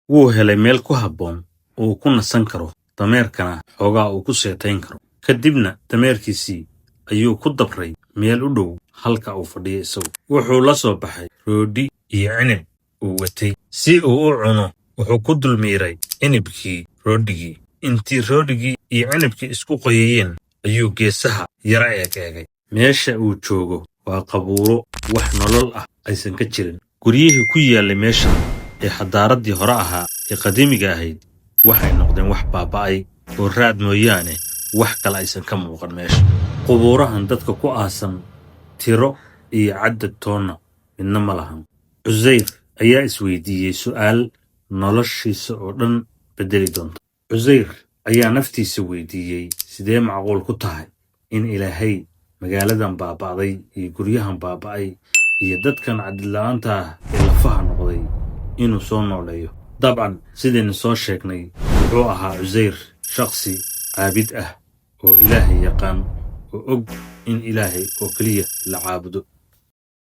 Wuu helay meel ku habboon oo uu ku nasan karo, dameerkana xoogaa uu ku seetayn karo. Kadibna dameerkiisii ayuu ku dabray meel u dhow halka uu fadhiyo isagu. Wuxuu la soo baxay roodhi iyo cinib uu watay si uu u cuno. Wuxuu ku dul miiray cinibkii roodhigii. Intii roodhigii iyo cinibkii isku qoyayeen ayuu geesaha yara eeg eegay. Meesha uu joogo waa qabuuro wax nolol ah aysan ka jirin. Guryihii ku yaallay meesha ee xadaaraddii hore ahaa ee qadiimiga ahayd waxay noqdeen wax baaba'ay oo raad mooyaane wax kale aysan ka muuqan meesha. Qubuurahan dadka ku aasan tiro iyo caddad toonna midna ma lahan. Cusayr ayaa isweydiiyey su'aal noloshiisa oo dhan beddeli doonta. Cusayr ayaa naftiisa weydiiyey, sidee macquul ku tahay in Ilaahay magaaladan baaba'day iyo guryahan baaba'ay iyo dadkan cadid la'aanta ah ee lafaha noqday inuu soo nooleeyo? Dabcan, sidaynu soo sheegnay, wuxuu ahaa Cusayr shakhsi caabid ah oo Ilaahay yaqaan oo og in Ilaahay oo keliya la caabudo.